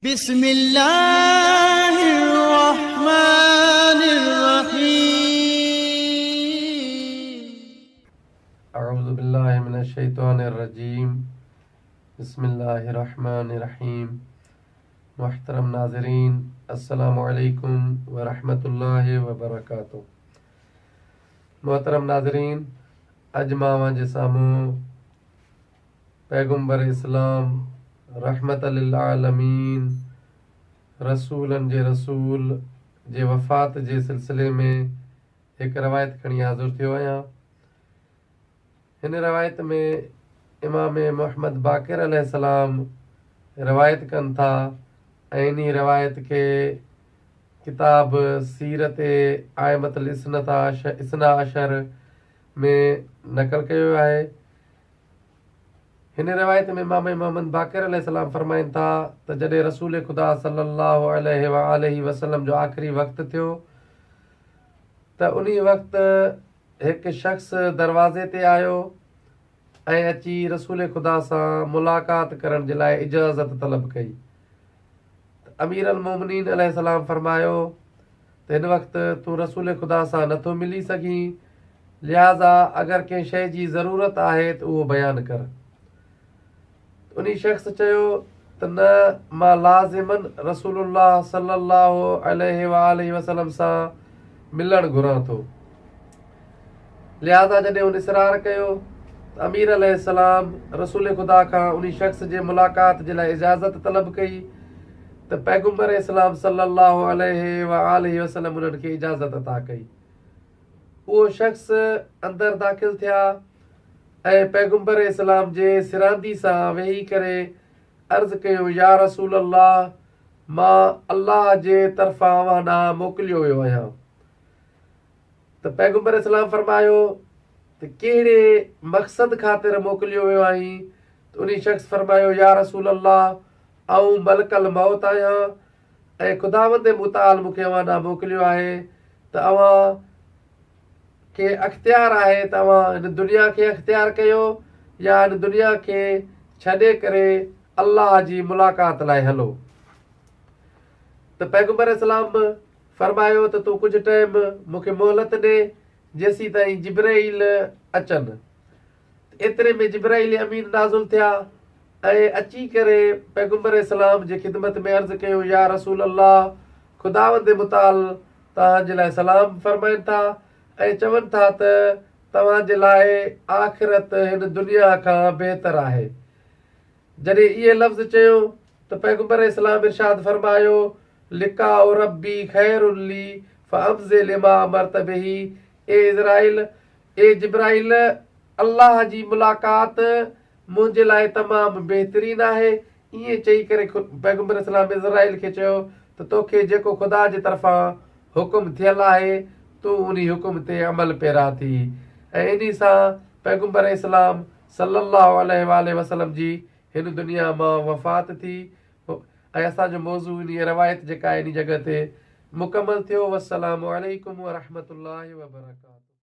بسم الله الرحمن الرحيم. اعوذ بالله من الشيطان الرجيم بسم الله الرحمن الرحيم محترم ناظرين السلام عليڪم ورحمة الله وبرڪاته محترم ناظرين اڄ مان اوهان جي سامهون پيغمبر اسلام رحمت للعالمين رسولن جي رسول جي وفات جي سلسلي ۾ هڪ روايت کڻي حاضر ٿيو آهيان. هن روايت ۾ امام محمد باقر عليه السلام روايت ڪن ٿا ۽ انهي روايت کي ڪتاب سيرت ائمة الاثنا عشر ۾ نقل ڪيو ويو آهي. هن روايت ۾ امام محمد باقر عليه السلام فرمائن ٿا ته جڏهن رسول خدا صلي الله عليه واٰله وسلم جو آخري وقت ٿيو ته انهي وقت هڪ شخص دروازي تي آيو ۽ اچي رسول خدا سان ملاقات ڪرڻ جي لاء اجازت طلب ڪئي ته امير المومنين عليه السلام فرمايو ته هن وقت تون رسول خدا سان نٿو ملي سگهين، لهٰذا اگر ڪنهن شيء جي ضرورت آهي ته اهو بيان ڪر. انهي شخص چيو ته نه مان لازماً رسول الله صلي الله عليه واٰله وسلم سان ملڻ گهران ٿو. لهٰذا جڏهن هن اصرار ڪيو ته امير عليه السلام رسول خدا کان انهي شخص جي ملاقات جي لاء اجازت طلب ڪئي ته پيغمبر اسلام صلي الله عليه واٰله وسلم انهن کي اجازت عطا ڪئي. اهو شخص اندر داخل ٿيا ۽ پيغمبر اسلام جي سراندي سان ويهي ڪري عرض ڪيو يا رسول الله مان الله جي طرفان اوهان ڏانهن موڪليو ويو آهيان. ته پيغمبر اسلام فرمايو ته ڪهڙي مقصد خاطر موڪليو ويو آهين؟ ته انهي شخص فرمايو يا رسول الله آئون ملڪ الموت آهيان ۽ خداوند متعال مون کي اوهان ڏانهن موڪليو آهي ته اوهان کي اختيار آهي ته اوهان هن دنيا کي اختيار ڪيو يا هن دنيا کي ڇڏي ڪري الله جي ملاقات لاء هلو ته پيغمبر اسلام فرمايو ته تون ڪجهه ٽائيم مون کي مهلت ڏي جيسيتائين جبرائيل اچن. ايتري ۾ جبرائيل امين نازل ٿيا ۽ اچي ڪري پيغمبر اسلام جي خدمت ۾ عرض ڪيو يا رسول الله خداوند متعال توهان جي لاء سلام فرمائن ٿا ۽ چون ٿا ته توهان جي لاء آخرت هن دنيا کان بهتر آهي. جڏهن اهي لفظ چيو ته پيغمبر اسلام ارشاد فرمايو، لقاء ربي خير لي فامض لما امرت به اي عزرائيل، اي جبرائيل، الله جي ملاقات منهنجي لاء تمام بهترين آهي. ائين چئي ڪري پيغمبر اسلام عزرائيل کي چيو ته توکي جيڪو خدا جي طرفان حڪم ٿيل آهي تون انهي حڪم تي عمل پيرا ٿي ۽ انهي سان پيغمبر اسلام صلّي اللّٰه عليه واٰله وسلّم جي هن دنيا مان وفات ٿي ۽ اسان جو موضوع انهيء روايت جيڪا آهي انهي جڳهه تي مڪمل ٿيو والسلام عليڪم ورحمة الله وبرڪاته.